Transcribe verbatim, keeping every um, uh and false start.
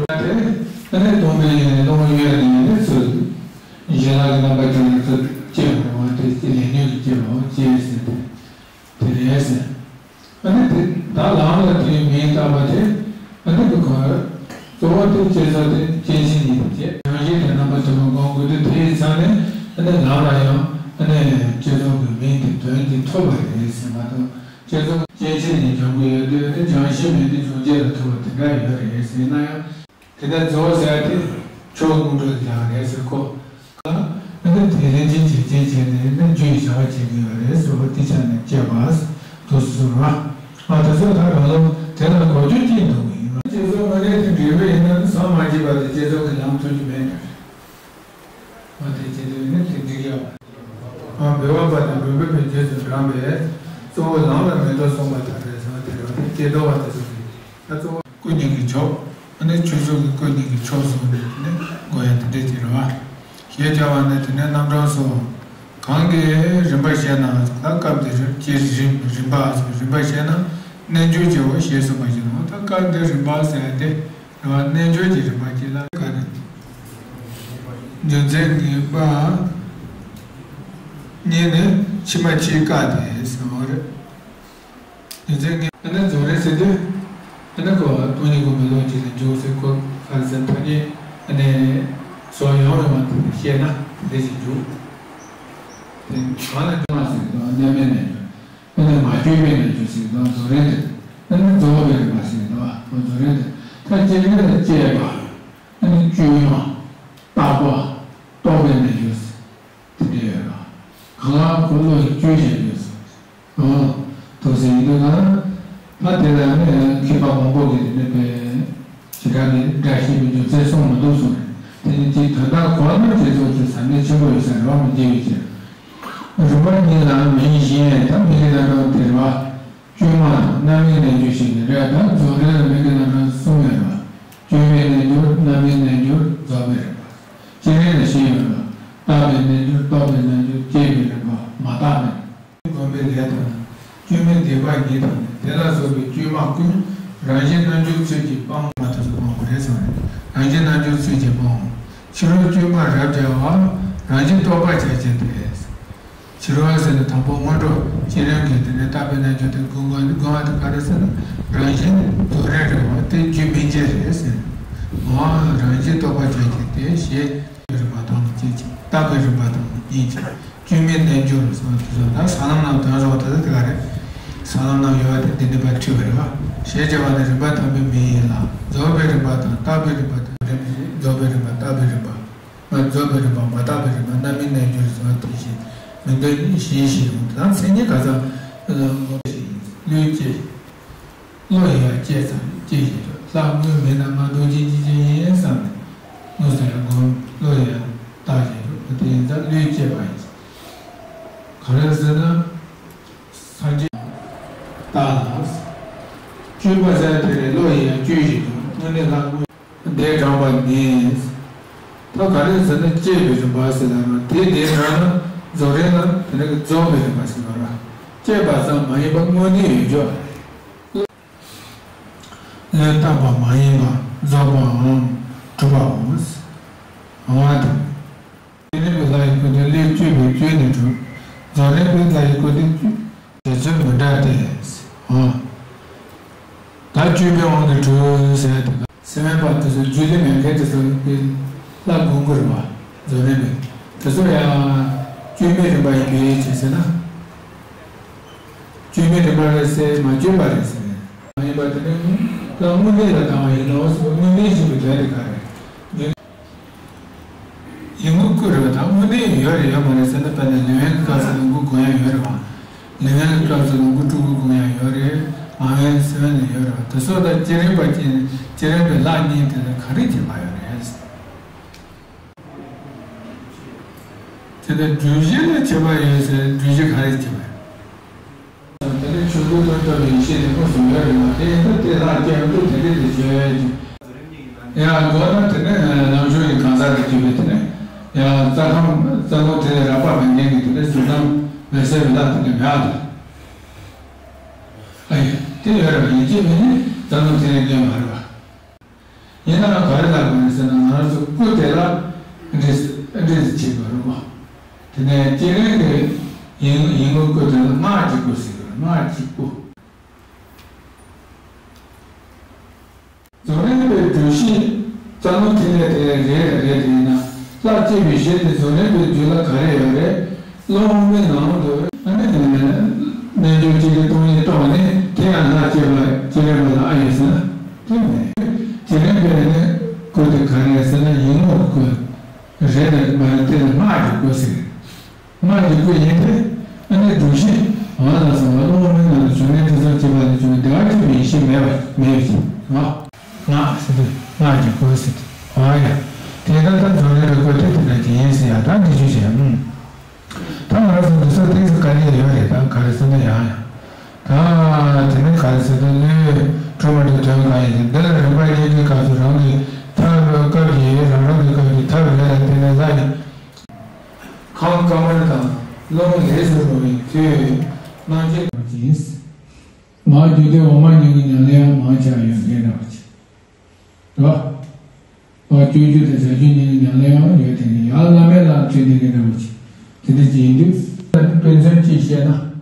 དེ་ཨ་ནི་སྟོང་པའི་ཡེ་ནས་སྟོང་པའི་ཡེ་ནས་ཡེ་ནས་ཚུར་ཞི་ལྷག་གི་རྣམ་པ་ཅན་ལ་ཚུར་སྐྱེ་བར་འོང་བ་དེ་ལས་ཉོན་གྱི་སྐྱེ་བ་སྐྱེ་ཟེར་ཏེ། དེ་རེད་ཟེར། ཨ་ནི་དེ་ད་ལམ་ལ་དེའི་མིང་བཏགས་པ་དེ་ཨ་ནི་བུ་ག་གཙོ་བོ་དེ་བསྐྱེད་རྫོགས་དེ་སྐྱེ་མཆེད་གཉིས་དེ་བྱས། རང་བཞིན་དེ་རྣམ་པ་དུ་མ་སྒོམ་དགོས་དུས་དེའི་ཚེ་ནས་ཨ་ནི་ལམ་ལ་ཡང་ཨ་ནི་བསྐྱེད་རྫོགས་ཀྱི་མིང་དེ་དོན་དེ་ཐོབ་པ་རེད་ཟེར་མ་གཏོགས་བསྐྱེད་རྫོགས་སྐྱེ་མཆེད་གཉིས་སྦྱང་གི་ཡོད་དུས་ཨ་ནི་སྦྱང་ཤེས་མེད་དུས་སྦྱོང་བྱེད་ལ་ཐུག་པ་དེ་འདྲ་ཡོད་རེད་ཟེར་ན་ཡང་། དེ་ལྟར་རྫོགས་ཟེར་ཏེ་ཆོས་དངོས་གྲུབ་ཀྱང་རེད་ཟེར་གོ། ཨ་ནི་དེ་ལན་ཅིག་བྱེད་ཅིག་བྱས་ནས་ནི་རྒྱུ་ཡི་བྱ་བ་བྱེད་ཀྱི་ཡོད་རེད་ཟེར་བ་དེ་ཆ་ནས་བཅད་པ་དུ་ཟུར་བ། ཨ་དེ་ཚོ་ད་རང་ལོ་དེ་ལ་གོ་རྒྱུ་ཅི་འདུག་ཡིན་ན། བསྐྱེད་རྫོགས་མ་རེད་དེ་འགྲིག་པ་ཡིན་ན་ནི་ཟམ་མ་བཅད་པ་དེ་བསྐྱེད་རྫོགས་ཀྱི་ལམ་ཐོབ་རྒྱུ་མེད་ཀྱང་། ཨ་དེ་བྱེད་དུས་ནི་དེ་འགྲིག་ཡག་པ། ཨ་འབད་བ་པ་དང་འབད་པ་པའི་རྗེས་སུ་འབྲངས་པས་གཙོ་བོ་ལམ་ལ་མེ་ཏོག་གསུངས་པ་དང་རེད་ཟེར་བ་དེ་རེད་བ། དེ་སྐྱེས་རྡོ་བ་དེ་ཚོ་རེད། ད་གཙོ་བོ། སྐུ་གཉིས་ཀྱི་མཆོག་ཨ་ནི་ཆོས་སྐུ་གི་སྐུ་གཉིས་ཀྱི་མཆོག་གསུངས་ནས་དེ་ནས་དགོས་ཡ་དེ་འདྲས་ཀྱི་རེད་བ། ཞེས་བྱ་བ་ནི་དེ་ནས་རྣམ་གྲངས་སོ། གང་གི་རིམ་པ་བཤད་ན་ལ་སྐབས་དེ་རིམ་གྱི་རིམ་རིམ་པ་རིམ་པ་བཤད་ན་རྣལ་འབྱོར་གྱི་འོ་ཞེས་གསུངས་པ་བཞིན་ནོ། ད་སྐབས་འདིར་རིམ་པ་ཟེར་ཡ་དེ་རེད་བ། རྣལ་འབྱོར་གྱི་རིམ་པ་གཅིག་ལ་ག་རེ། རྒྱུ་མཚན་ངེས་པ་གཉིས་ནི་ཕྱི་མ་ཕྱིའི་སྐབས་དེ་ཟེར་བ་རེད། རྒྱུ་མཚན་གྱིས་ཨ་ནི་རྫོགས་རིམ་ཟེར་དུས་ཨ་ནི་ཁོ་སྟོང་ཉིད་སྒོམ་པའི་ལུགས་ཀྱི་ལས་འཇུག་ཟེར་ཁོ་ཁ་ཟེར་ཐ་སྙད་ཨ་ནི་སོགས་ཡང་ཡང་བ་དེ་བཤད་ན་དེ་འདྲ་ཞིག་འཇུག་དེ་གང་ལ་སྐྱོན་མ་ཟེར་དང་རྣམ་སྨིན་ནས་འཇུག་ཨ་ནི་མ་སྐྱོན་མེད་ནས་འཇུག་ཟེར་དང་རྫོགས་རིམ་དེ་ཨ་ནི་རྫོགས་པའི་རིམ་པ་ཟེར་དང་རྫོགས་རིམ་དེ་ད་སྐྱེ་མེད་ལ་སྐྱེས་པ་ཨ་ནི་བཅོས་མ་བརྟག་པ་རྟོག་པའི་རྣལ་འབྱོར་ཟེར། དེ་འདྲ་ཡོད་རེད། གང་ལ་ཁོ་བློ་ཡིས་བཅོས་བྱས་ཡོད་ཟེར། ཨོ། ཐུགས་སྲས་ཡིན་དུས་ན། ད་དེ་ལ་ནི་མཁས་པ་མང་པོ་གིས་དེ་འདྲ་པའི་ཞེ་དྲག་གི་བཀྲ་ཤིས་པའི་རྒྱུ་མཚན་གསུངས་མི་འདུག་གསུངས་རེད། དེ་ནི་དེའི་དོན་དག་གོ་ན་དེ་ཚོ་དེ་ཟབ་གནད་ཆེན་པོ་ཡོད་ས་རེད་བ། མི་སྐྱེ་བའི་ཕྱིར། རིམ་པ་གཉིས་ལ་མིང་གཞན་ད་མིང་གི་རྣམ་གྲངས་དེ་རེད་བ། བཅོས་མ་དང་རྣམ་སྨིན་རྣལ་འབྱོར་ཞེས་ནི་རེད། ད་རྫོགས་རིམ་ལ་མིང་གི་རྣམ་གྲངས་གསུམ་ཡོད་རེད་བ། བཅོས་མའི་རྣལ་འབྱོར། རྣམ་སྨིན་རྣལ་འབྱོར། རྫོགས་པའི་རིམ་པ། སྤྱི་རིམ་ལ་བཞི་ཡོད་རེད་བ། བརྟག་པའི་རྣལ་འབྱོར། རྟོག་པའི་རྣལ་འབྱོར། དཔྱད་པའི་རིམ་པ། མ་བརྟགས་པའི་རིམ་པ། སྒོམ་པའི་ལས་དང་། བཅོས་མའི་སྡིག་པ་ཉིད་དང་། དེ་ལ་སོགས་པའི་བཅོས་མ་ཀུན་རང་བཞིན་རྣལ་འབྱོར་ཚུལ་གྱིས་སྤང་བ་དེ་ཚོ་སྤོང་དགོས་རེད་གསུངས་རེད། རང་བཞིན་རྣལ་འབྱོར་ཚུལ་གྱིས་སྤོང་། ཕྱི་རོལ་བཅོས་མ་རབ་བྱ་བ། རང་བཞིན་རྟོགས་པར་བྱ་བྱེད་དེ། ཕྱི་རོལ་ཟེར་ན་དང་པོ་སྔོན་འགྲོ་བསྐྱེད་རིམ་གྱི་དེ་ནས་བརྟག་པའི་རྣལ་འབྱོར་དེ་དགོངས་པ་དགོངས་པ་དེ་ག་རེ་ཟེར་ན་རང་བཞིན་རྫོགས་རིམ་རེད་བ། དེ་རྒྱུ་མིན་འབྱེད་རེད་ཟེར། འོ་རང་བཞིན་རྟོགས་པར་བྱ་བྱེད་དེ་ཞེས་རིམ་པ་དང་གཅིག་བརྟག་པའི་རིམ་པ་དང་གཉིས་ཀྱིས་བཅོས་མའི་རྣལ་འབྱོར་སོགས་དེ་ཚོ་ད་ས་ལམ་རྣམས་དོན་རྫོགས་དེ་ཚོ་དེ་ག་རེད། ས་ལམ་རྣམས་ཡོད་པ་དེ་འདི་ནི་པ་འཁྲུལ་བ་རེད་བ། ཞེས་བྱ་བ་ནི་རིམ་པ་དང་པོའི་མིང་ཡིན་ལ་རྫོགས་པའི་རིམ་པ་དང་བརྟག་པའི་རིམ་པ་དང་རིམ་བཞིན་རྫོགས་པའི་རིམ་པ་བརྟག་པའི་རིམ་པ། མ་རྫོགས་པའི་རིམ་པ། མ་བརྟགས་པའི་རིམ་པ། རྣམ་སྨིན་རྣལ་འབྱོར་ཟེར་བ་དེ་བཞིན་མི་འདོད་གཉིས་བཞི་ཞིག་ཡོང་དུས་མཚན་ཉིད་ག་ཚ་བློས་བསྐྱེད། བློ་ཡིས་ཡང་བསྐྱེད་ཙམ་བསྐྱེད་བཞིན་དུ་ལྷ་དངོས་མེད་ན་ང་རྡོ་རྗེ་སྐྱེས་ཆེན་ཡིན་བསམ་ནས་དངོས་སུ་ཡང་སྒོམ། བློ་ཡིས་ཡང་བརྟགས་བཞིན་དུ་དེ་ཡིན་ཙང་བློས་བསྐྱེད་པ་ཡིན། ག་རེ་ཟེར་ན། སངས་རྒྱས་བརྟགས་ལ། བཅོས་པ་ཟེར་དེ་ནི་བློ་ཡིས་ཡང་བཅོས་བཞིན་དུ་དངོས་གནས་ལྷ་དངོས། འདི་དྲངས་པ་ནི། ད་ག་རེ་ཟེར་ན་བསྐྱེད་པའི་རིམ་པ་ཟེར་ལ་ར་དེ་འདི་དྲངས་ན་རྫོགས་རིམ་ལ་དེ་ནི་རྫོགས་པའི་རིམ་པ་ཟེར་བ་ར། བསྐྱེད་པ་ཙམ་མ་ཡིན་པར་དངོས་གནས་ཡོད་ཀྱང་། བློས་བཏགས་པ་མ་ཡིན་པ་རྫོགས་པའམ་གྲུབ་པའོ། འོ་དེ། བསྐྱེད་རིམ་པའི་ལྷ་ཡི་སྐུ་དེ་བློས་བསྐྱེད་པའི་བཅོས་ནས་གྲུབ། རྫོགས་རིམ་པའི་ལྷ་ཡི་སྐུ་དེ་བཅོས། དེ་ཚོས་མི་འདྲ་སྟེ། འོ། ད་བཅོས་པའི་དབང་གིས་གྲུབ་ཟེར་དེ་ག་སེམས་པ་དེ་ཚོ་རྒྱུད་ལས་མེད་མཁན་དེ་ཚོ་གི་ལྷ་སྒོམ་གྱི་རེད་བ། རྫོགས་རིམ་པའི་དེ་ཚོ་ཡང་བཅོས་མའི་རིམ་པ་ཡིན་པའི་ཕྱིར་ཟེར་ན། བཅོས་མའི་རིམ་པ་རེད་ཟེར་མ་བཅོས་པ་རེད་ཟེར། མ་ཡིན་པ་དེ་ནི་ལྷ་དངོས་གནས་ལ་ལྡང་བ་ཡིན་ནོ་ཟེར་བ། དངོས་གནས་ཞེས་པའི་དོན་དེ་ག་རེད། ཡིན་ནོ་ཀུན་རེད་བ། ད་དངོས་གནས་ཡོད་རེད་ཡོད་མ་རེད་ཟེར་ན། དཔེར་ན་ལུས་དབེན་གྱི་སྐབས་སུ་ལོངས་སྐུ་སྒོམ་ཡ་ཡོད་རེད་བ། ལུས་དབེན་གྱི་སྐབས་སུ་ལོངས་སྐུ་སྤྲུལ་སྐུ་སྒོམ་ཡ་ཡོད་རེད། ངག་དབེན་སེམས་དབེན་ལ་ཡོད་རེད་བ། དེ་སོགས་དང་བསྐྱེད་རིམ་པ་བསྐྱེད་བསྐྱེད་རིམ་པའི་ལྷ་གཉིས་དེ་ལ་ག་རེ་ཁྱད་པར་ཡོད་རེད། དེ་ལྟར་སྒྲུབ་གཞི་ལ་ཁྱད་པར་ཡོད་ཟེར། སྒྲུབ་གཞི་ག་རེ་ཁྱད་པར་ཡོད། དེ་ནས་ཆོས་སྐུ་སྟོན་ཐབས་ཡེ་ཤེས་ནི་དངོས་སུ་ཡོད་རེད་མ། དེ་ཡིན་ན་དེ་ལྷག་སྐྱེ་འགྲོ་དེ་འདྲས་དེ་བྱོས་ཀྱི། ཡང་དགོས་ན་དེ་ནས་ནམ་ཞོགས་ཀྱི་གང་ཟག་དེ་གྱུར་པའི་དེ་ནས་ཡང་རྩ་ཁམས་རྩ་ལུང་དེ་ནས་རགས་པ་མེད་མཁན་གྱི་དེ་ནས་གཟུགས་ཁམས་མེད་སའི་མི་ལྷག་དེ་ནས་མེད་ཨ། དེ་ཨ་ཡ་དེ་ཡོད་རེད་མ། ཡིན་གཅིག་མིན་ནི་རྩ་ལུང་དེ་ནས་གནས་མ་རེད་པ། ཡིན་ནའང་ག་རེ་ལབ་དགོས་རེད་ཟེར་ན། ང་རང་ཚོ་སྐུ་དེ་ལ་འདྲེས་འདྲེས་བྱེད་དགོས་རེད་པ། དེ་ནས་སྤྱིར་བཏང་གི་ཡིན་ཡིན་ངོ་སྐུ་དེ་ལ་སྔགས་ཀྱི་སྐུ་ཟེར་གི་རེད། སྔགས་ཀྱི་སྐུ། རྫོགས་རིམ་པའི་སྒྲུབ་གཞི་རྩ་རླུང་ཐིག་ལེ་དེ་རེ་རེ་རེ་རེ་ཡིན་ན། སླར་སྐྱེ་བའི་གཞི་དེ་རྫོགས་རིམ་པའི་རྒྱུད་ལ་ག་རེ་ཡོད་རེད། རླུང་དབུ་མའི་ནང་དུ། ཨ་ནི་རྣལ་འབྱོར་སྤྱི་གི་སྟོང་ཉིད་རྟོགས་ནས། དེ་ཡང་སླར་སྐྱེ་བ་སྐྱེ་རན་པ་ལ་ཨ་ཡོད་ཟེར་ན་དེ་མེད། རྫོགས་རིམ་པའི་ནི་སྐུ་དེ་ག་རེ་ཟེར་ན། ཡིན་ངོ་སྐུ་རེ་རེ་མ་རེད། དེ་ལ་སྔགས་ཀྱི་སྐུ་ཟེར། སྔགས་ཀྱི་སྐུ་ཡིན་ཏེ། ཨ་ནི་སྒྲུབ་གཞི་འོ་ལ་སོགས་པ་རླུང་དབུ་མའི་ནང་དུ་བྱུང་ནས་དེ་ཚོ་སྐྱེ་བ་ལས་བྱུང་བའི་བདེ་བ་སྐྱེད་པའི་ཡེ་ཤེས་མེད་པ་མེད་པ་ཅིག་ཨ། སྔགས་ཟེར་དུས་སྔགས་ཀྱི་སྐུ་ཟེར་ཏེ། འོ་ཡ། དེ་ལྟར་ད་རྫོགས་རིམ་པའི་སྐུ་དེ་དེ་འདྲ་ཅིག་ཡིན་ཟེར་ཡ། ད་འདི་ཆོས་བྱས། ཨུམ། ད་ང་རང་ཚོ་འདི་ཚོ་ཏོག་ཙམ་དཀའ་ལས་ཡོད་རེད། ད་ག་རེ་ཟེར་ན་ཡང་ཡང་། ད་དེ་ནི་ག་རེ་ཟེར་ན། ལུས་འཁྲུལ་མ་འདྲ་དོན་གང་ཡིན་ཞིང་། འདི་ལ་རིམ་པ་གཉིས་ཀྱི་སྐབས་སུ་རང་གི་ཐབས་སྐབས་ཀྱི་རང་རང་གི་སྐབས་ཀྱི་ཐབས་ལས་ལ་བརྟེན་ནས་ལྷ་ཡི་ཁམས་དཀར་དམར་དང་རླུང་ལས་སུ་རུང་བའི་ཚུལ་རྣམ་འབྱེད་པ་ཡིན། མར་བརྒྱུད་དེ་འོག་མ་གཉིས་ཀྱི་ཉམས་ལེན་ཡང་མང་ཆེ་བ་ཡོད་དེ་འདྲ་བ་ཅིག་རེད་བ། འོག་སྤྱོད་བརྒྱུད་དང་བྱ་བརྒྱུད་གཉིས་ཀྱི་ཉམས་ལེན་ཡང་ཡོད་དེ་ནི། ཡར་བླ་མེད་ལ་ཁྲིད་དེ་འདྲ་འདྲ་བ་ཅིག་དེ་འདྲ་ཅིག་ཡིན་དུས། དཔེ་མཚོན་ཅིག་བཤད་ན།